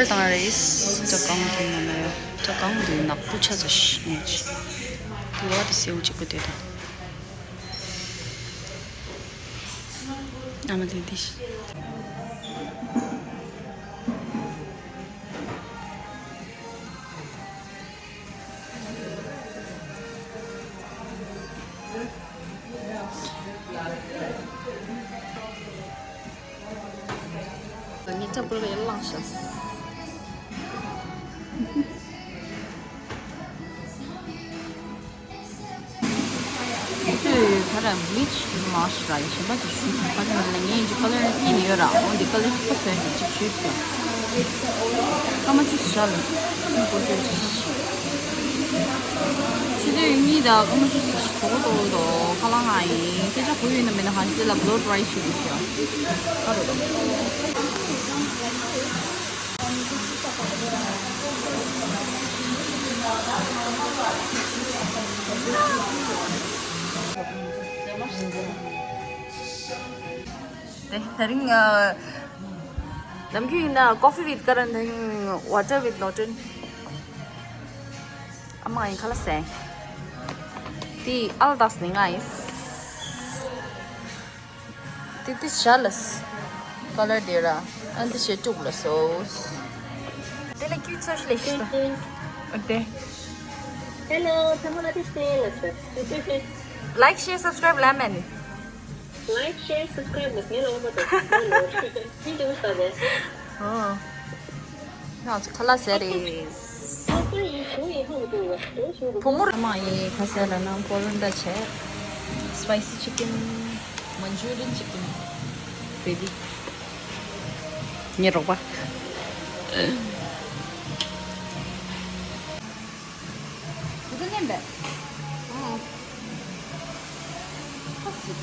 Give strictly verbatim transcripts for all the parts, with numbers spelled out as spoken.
བཏང་རེད། ཅ་གང་དེ་ནང་ན་ཡོད། ཅ་གང་དེ་ནག་པོ་ཆགས་ཚར་ཤག་ངས་ཅི། དེ་བ་དེ་སེའུ་གཅིག་པོ་དེ་དང་། ཨ་མ་དེ་དེ་ཤི། ངས་ཅ་པུ་ལ་ཡར་བླངས་ཤག་ཚོས་ཁ་ར་བྷི་ལི་ཆི་མ་ཤི་ར་ཡི་གཞན་པ་ཅིག་ཞུས་སོང་། ཁ་ར་ལ་ངས་ཡིན་གྱི་ཁ་ལར་གཉིས་ནས་ཡོད་ར། འོན་ཏེ་ཁ་ལར་གཅིག་པོ་བཟོས་ནས་གཅིག་ཞུས་སོང་། སྐར་མ་བཅུ་ཞག་ལ་སྐུ་མགོ་སྐྱོར་ཞིག་ཆུ་ཚོད་གཉིས་དང་སྐར་མ་བཅུ་ཞིག་དོ་དོ་དོ་ཁ་ལག་ང་ཡིན། སྐད་ཆ་གོ་ཡོད་ན་མེད་ན་ཧ་ཤི་ལ་བློ་ཊི་རའི་ཞུ་དགོས་ཤག་ཨ་རོ་རོ། དེ་དེ་རིང་ཨ། ནམ་རྒྱུན་ཡིན་ན་coffee with Karan, དེ་རིང་water with Norton. ཨ་མ་ཡིན་ཁ་ལག་ཟས། དེ་ཨལ་དཱས་ནི་ང་ཡིན། དེ་དེ་ཞལ་ལ་ཀ་ལར་དེ་ར། ཨ་འདི་ཞེ་དྲུག་ལ་སོ། དེ་ལ་ཁྱོད་ཚོ་ཞིག་ལས་ཤི་ད། ཨ་དེ། Hello, ཚང་མ་ལ་དེ་ཤེས་ལ་ཚོ། Like, share, subscribe ལ་མེད་ནི། Like, share, subscribe ལ་ངེས་ལ་འོང་པ་དང་། ངེས་ལ་འོང་པ་དང་། ཨོ། ང་ཚོ་ཁ་ལག་ཟས་རེད། བུ་མོ་ར་མ་ཡི་ཁ་ཟས་ལ་ནང་པོ་རོན་ཏ་བྱས། Spicy chicken, Manchurian chicken, baby. ངའི་རོགས་པ། དེ་ཚོ་མཉམ་པས། ཨ། ཧ་སི།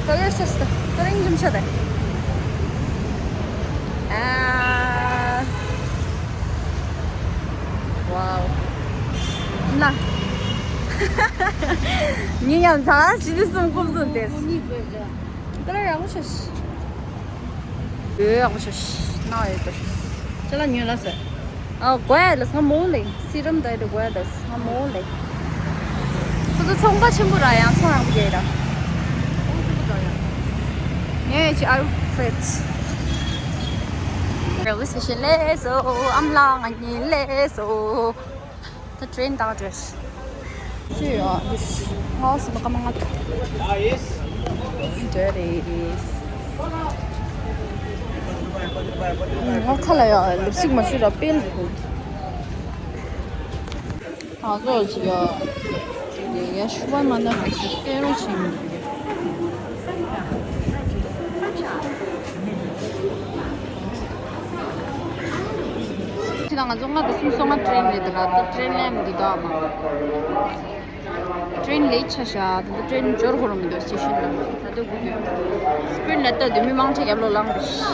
Color sister, color in jump shot. Ah, wow. ན། ངས་ཡང་ད་ཇི་འདི་སུམ་ཀུམ་སུམ་དེ། Color ཡག་པོ་ཤོད། ཡོད་ཡག་པོ་ཤོད། ན་ཡོད་དོ། ཅ་ལག་ཉོས་ལ་ཟེར། ཨ། གོ་ཡ་ལ་སྔ་མོ་ལེ། སི་རམ་དེ་དེ་གོ་ཡ་ལ་སྔ་མོ་ལེ། ཁོ་ཚོ་ཚོང་པ་ཆེན་པོ་ར། ཡང་ཚོང་ཡག་པོ་རྒྱག་ར། ངས་ཅི་ཨའུ་ཕེཊ། རེ་བ་སི་ཤེ་ལེ་སོ། ཨམ་ལ་ང་ཉེ་ལེ་སོ། ད་ཊེན་དང་འདྲ། ཅི་ཡོད། ཧའོ་སི་མ་ཀ་མ་ང་། འདྲ་རེད། ང་ཁ་ལ་ཡ་ལིབ་སི་ཊིག་མ་བྱུགས་ར་དཔེ་ལ་འདུག་ང་ཚོ་ཅི་ཡ། ཡ་ཤུ་བ་མ་ན་ཧ་ཅི་ཀེ་རོ་ཆེན་མོ། ཁྱེད་ང་ཚོ་ལྔ་དང་གསུམ་སོ་ལྔ་ཊེན་རེད་དེ་ར། ད་ཊེན་ལམ་འདི་དག་མ། ཊེན་ལེ་ཆ་ཤ་ད་ད་ཊེན་འབྱོར་ཧོ་རོ་མི་འདུག་སི་ཊེ་ཤན་ལ། ད་ད་གུ་དུ་སི་ཀྲིན་ལ་ལྟ་དུས་མི་མང་ཆེ་རྒྱབ་ལོ་ལངས་པ་ཤི།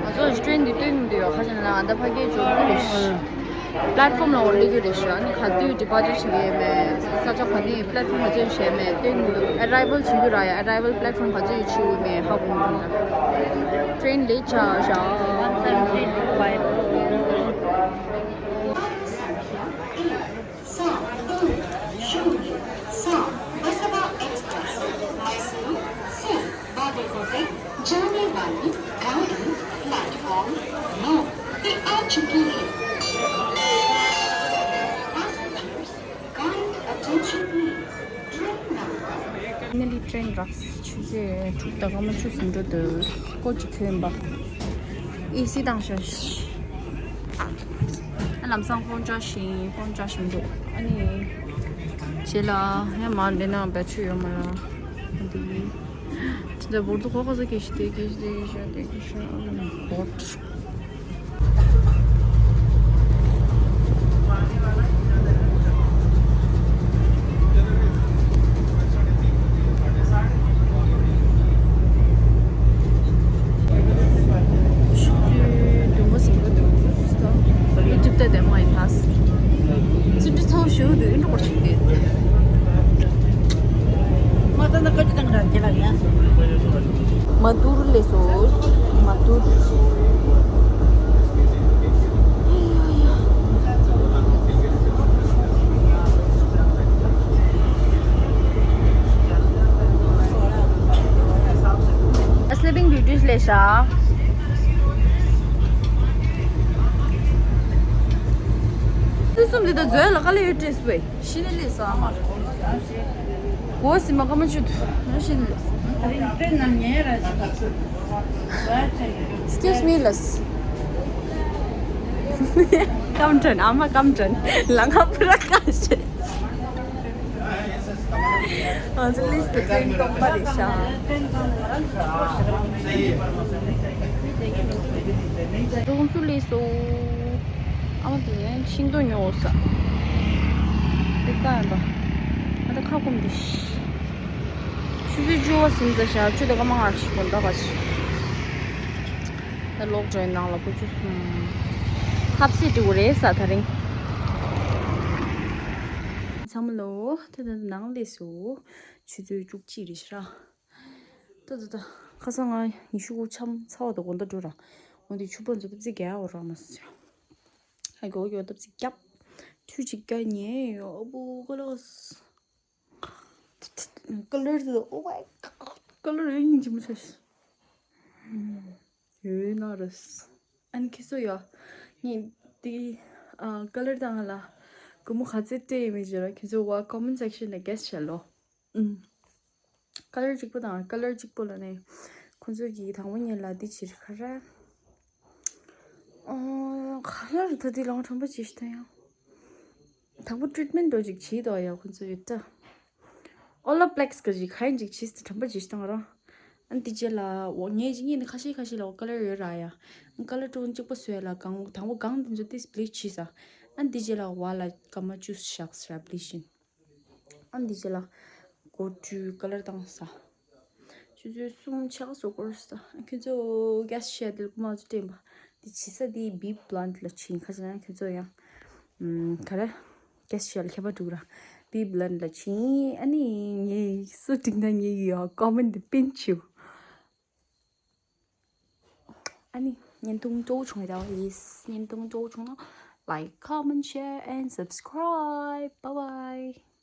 ང་ཚོ་ཊེན་འདི་སྟོན་གྱི་འདུག་ཡོད་ཁ་ཅན་ལ་ཨ་ད་ཕ་གིའི་འབྱོར་གྱི་རེད་ཤག་པི་ལེཊ་ཕོམ་ལ་འོར་ལེ་གི་རེད་ཤག་ཨ་ནི་ག་དུས་ཌི་པ་ཇེཊ་བྱེད་ཀྱི་ཡོད་མེད། ས་ཆ་ག་ནས་པི་ལེཊ་ཕོམ་ག་ཚོད་བྱས་མེད་སྟོན་གྱི་འདུག་ཨ་རའི་ཝལ་བྱེད་རྒྱུ་ར་ཡ། ཨ་རའི་ཝལ་པི་ལེཊ་ཕོམ་ག་ཚོད་ཡོད་བྱེད་འོས་མེད་ཧ་གོ་མི་འདུག་ཊེན་ལེ་ཆ་ཤག Sir, Sir, Basava Express, Mysuru, Sir, Bagalkote, जाने वाली गाड़ी प्लेटफॉर्म नौ पे आ चुकी है। Passengers, kind attention please. Train number. ཕ་ནི་ལི་ཊེན་རག་ཆུ་ཚོད་དྲུག་དང་སྐར་མ་བཅུ་ཟིན་འགྲོ་འདུག་སྐོར་གྱི་ཁྱོན་པ། ཨེ་སི་དང་ཤ་ཤ། ལམ་སང་ཕོན་ཆ་ཤིང་ཕོན་ཆ་ཤིང་འདུག་ཨ་ནི་རྗེས་ལ་ཡང་མར་འདི་ན་བེད་ཆུ་ཡོད་མ་ར། འདི་དེ་འདྲ་བོར་དུ་ཁོ་ཁ་ས་སྐད་ཤི་དེ་སྐད་ཤི་དེ་ཤ་དེ་སྐད་ཤ་ཨ་ནི་བོར། ཆུ་ཚོད་བདུན་པ་ཟིན་པ་འདུག་ཡུ་ཊུབ་ལྟ་དེ་མ་ཡིན་ཐལ། ཚུན་ཁྲི་ཚོ་ཞུ་དུས་འགྲོ་བར་ཞིག་དེ། མ་ད་ན་ཀ་ཅི་དང་ར་ཅི་ལ་ཡ། མ་ཏུར་ལས་སོ། མ་ཏུར། Sleeping Beauty ལས་ཤ། དུས་གསུམ་འདི་དང་མཛོད་ལ་དཀའ་ལས་ཡོད་བྲེས་པས་ཤི་ནས་ལས་སོ་ཨ་མ། གོ་སི་མ་ཀ་མ་ཆུ་དུ་ཤི་ནས་ལས་སོ། Excuse me ལས། ཀམ་ཏྲན་ཨ་མ་ཀམ་ཏྲན་ལ་ང་པུ་ར་ཀ་ཤེ། ང་ཚོ་ལིས་ཏི་ཏྲེན་ཏོག་པ་རེད་ཤག་ཙོང་ཚུ་ལས་སོ། ཨ་མ་དེ་ཤིང་ཏོག་ཉོ་ས། དེ་ཀ་ཡིན་པ། ང་ད་ཁ་སྐོམ་དུ་ཤི། ཆུ་ཚོད་བཅུ་པ་ཟིན་ཙམ་ཤག་ཆུ་དེ་ཀ་མ་ང་ཤི་གོ་འདྲ་ག་ཤི། ད་ལོག་འགྲོའི་ནང་ལ་ཁོ་ཆུ་སོང་། ཐབས་ཤེས་འགྲིག་གི་རེད་ས་ད་རིང་། ཚང་མ་ལོ། ད་ད་ནང་ལས་སུ་ཆུ་ཚོད་བཅུ་གཅིག་རེད་ཤག་ད་ད་ད་ཁ་སང་ང་ཉི་ཤུ་དགུ་འཆམ་ཚ་བ་དང་དགོང་དག་འགྲོ་ར། འོན་ཏེ་ཆུ་པོ་འཛུལ་ཏེ་རྒྱ་འོ་ར་མ་སི། ཧ་གོ་གོ་ཏབ་ཙི་རྒྱབ། ཐུ་ཅིག་ཀ་ཉེ་ཡོ་ཨ་བུ་ཀ་ལོ། ཀ་ལར་དེ། Oh my god. ཀ་ལར་ཡིན་གྱི་མི་ཤེས། ཡོད་ན་རེད། ཨན་ཁི་སོ་ཡ། ངས་དེ་ཨ་ཀ་ལར་དང་ལ་གོ་མོ་ག་ཚད་སྤྲད་ཡིན་མི་ཤེས་ར། ཁྱེད་ཚོ་བ་comment section ལ་guess བྱས་ལོ། ཨུམ། ཀ་ལར་གཅིག་པོ་དང་ཀ་ལར་གཅིག་པོ་ལ་ནས་ཁོང་ཚོ་གིས་དང་པོ་ཉིད་ལ་འདི་བྱེད་ག་ར། ཨོ། ག་ལར་ད་འདི་ལོང་ཁྲམ་པ་ཅིག་ད་ཡང་། དང་པོ་ཊི་རིཊ་མེན་ཊི་འགྲོ་ཅིག་བྱེད་དོ་ཡ་ཁོང་ཚོ་ཡོད་ད། ཨོ་ལ་པི་ལེག་སི་ག་ཅིག་ག་ཡིན་ཅིག་བྱེད་ད་ཁྲམ་པ་ཅིག་བཏང་ར། ཨ་འདི་རྗེས་ལ་འོ་ངས་ཅིག་ངས་ནི་ཁ་ཤས་ཁ་ཤས་ལ་འོ་ཀ་ལར་ཡོད་ར་ཡ། ཀ་ལར་ཀྲུང་གཅིག་པོ་བཟོས་ལ་གང་དང་པོ་གང་དེ་ཚོ་ཏིས་བི་ལི་ཆི་བྱེད་ས། ཨ་འདི་རྗེས་ལ་བ་ལ་ཀ་མ་ཅུས་བཞག་ས་ར་བི་ལི་ཆི། ཨ་འདི་རྗེས་ལ་གོ་ཀྲུ་ཀ་ལར་བཏང་ས། ཆུ་ཚོད་གསུམ་ཆགས་སོ་སྐོར་ས། ཁྱོད་ཚོ་ག་ཤ་དེ་ཀུ་མ་ཚོ་དྲན་པ། འདི་བྱེད་ས་དེ་བི་བི་ལན་ལ་ཕྱིན་ཁ་ཅིག་ན་ཁྱོད་ཚོ་ཡང་། ཨམ། ག་རེ། ག་ཤ་ལ་ཁྱད་པར་འགྲོ་གི་ར། བི་བི་ལན་ལ་ཕྱིན། ཨ་ནི་ངས་སུ་དྲིག་ན་ངས་ཡ་ཀོ་མེན་ཊི་པིན་ཆུ། ཨ་ནི་བརྙན་ཐུང་སྤྲོ་བོ་བྱུང་ཡོད་ད་ཡིས། བརྙན་ཐུང་སྤྲོ་བོ་བྱུང་ན་like, comment, share and subscribe. Bye bye.